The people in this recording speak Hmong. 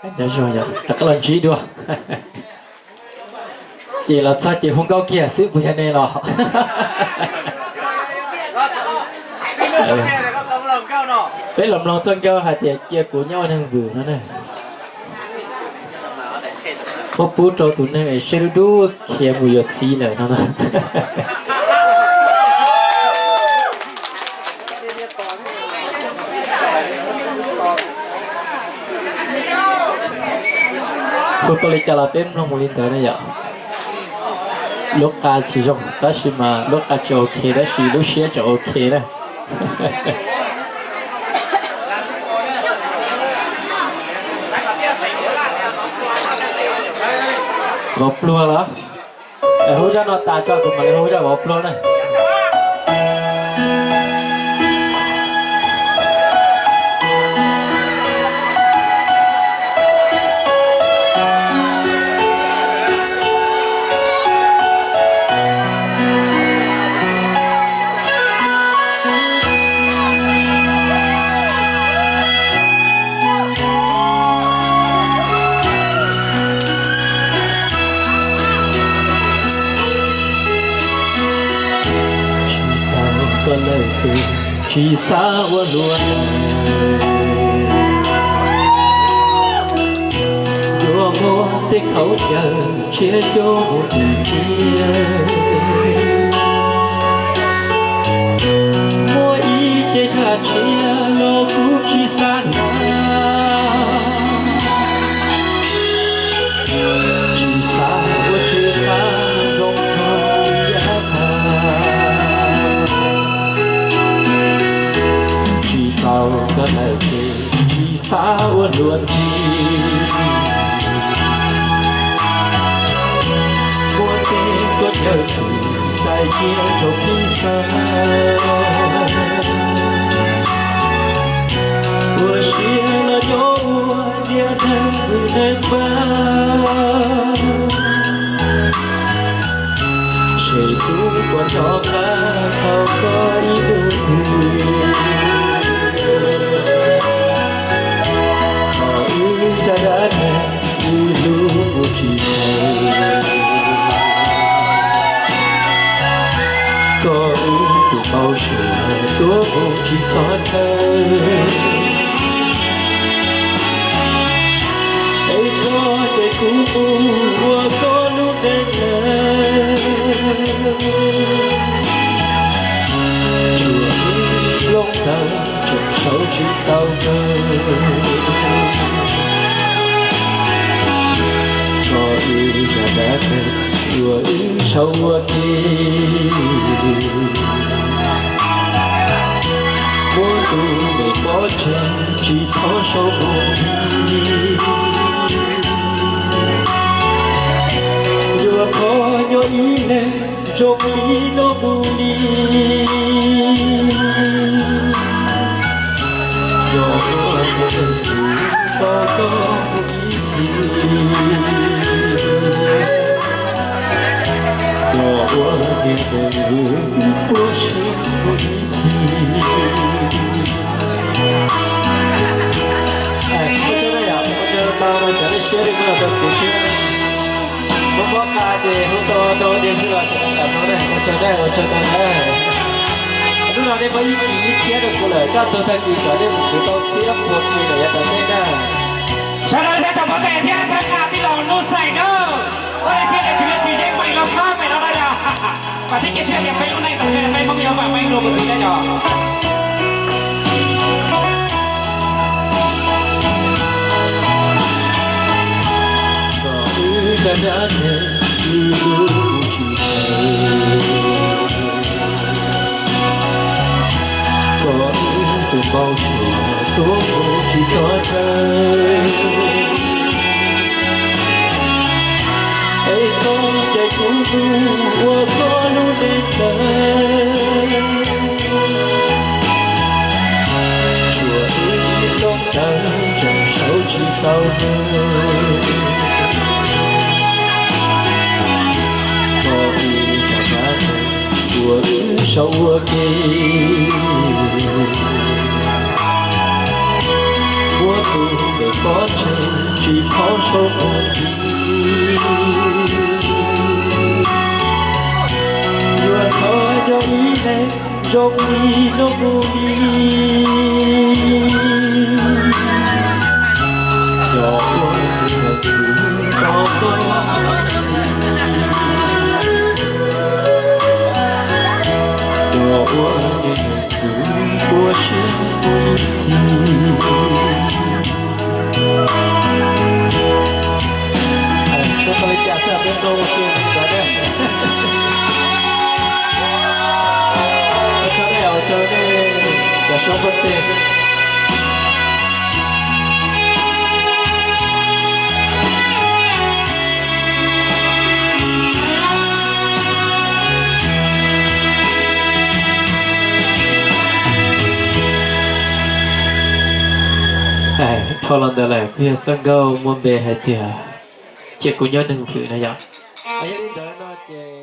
Nyob zoo, rov qab los ntsib dua. Ces los txog ces hu nkauj kiag xwb puas yog ne los? Peb los mloog txoj nkauj hais tias cia kuv nyob ua neeg vwm no na. Muab pub rau tus neeg es siab dub dub khiav mus yuav txiv lawm no na. Hu tau li cas los peb mloog mus li ntawd na yom. Lub qa tsis zoo tab sis mas lub qa tsis ok tab sis lub siab tseem ok na. Vauv pluag los? Hu zaj no tas tso kuv mam li hu zaj vauv pluag na. Tsis tau koj lawm ces tsis xav ua luaj. Yuav muab tej khaub ncaws tshiab coj mus tim tiag. Muaj ib ce zaj tshiab los kuv tsis xav hnav. Tsis xav ua tsis xav zoo rau yav tag. Tsis tau koj lawm ces tsis xav ua luaj ntxhi. Muab tej khaub ncaws tshiab txais cia rau pib xav. Ua siab los nyob ua niag neeg vwm neeg npab. Seb kuv puas nco qab tau koj ib lub twg. Thaum wb zaj dab neeg wb hlub mus tsis tau. Koj wb tus npau suav tuav mus tsis txog chaw. Es koj ces kuv mus ua koj lub neej lawm. Tsuas wb hloov taws tseem sau tsis tau kawg. Tso wb zaj dab neeg tsuas wb sau ua ke. Muab tus me pob ntseg tsis txhob sau mus ntxiv. Yuav thov nyob ib leeg zoo li no mus li. Yog ua neeg vwm tau koj mus ib txhis. Yog ua niag neeg vwm puas siab mus ib txhis. Ua tsaug na yom, ua tsaug tau rau cov nej siab li no rau kuv thiab. Muab mob qa ces hu tau rau tias xwb los tseem kam tau na, ua tsaug na, ua tsaug tau na. Hnub no nej muab ib kis ib txhiab rau kuv lawm, kaj ntug tag kis kom nej mus kuv tau txhiab pua kis lawm yav tom ntej na. Sawv daws sab tsom pob tes thiab txhawb nqa tij laug Nuj Xais nawb. Ua li siab tias tsis muaj tsis yeej meem los khab meem no na yom. Vam thiab cia siab tias peb lub neej tom ntej peb Hmoob yuav vam meej dua mus ntxiv na yom. Kom wb zaj dab neeg wb hlub tsis tau. Kom wb tus npau suav tuav mus tsis txog chaw. Es koj ces kuv mus ua koj lub neej lawm. Tsuas wb hloov taws tseem sau tsis tau kawg. Tso wb zaj dab neeg uas wb sau ua ke. Muab tus me pob ntseg Ib qho sau mus ntxiv, yuav thov cov ib leeg zoo li no mus li. Cov uas nyiam kuv, cov uas nyiam kuv, ua siab mus ntxiv. Ua tsaug nej, ua tsaug nej, cov suab npawg tes. Dhau los ntawd lawm kuj yog txoj nkauj muaj npe hais tias Cia kuv nyob neeg hwm no yom. Yog li ntawd no ces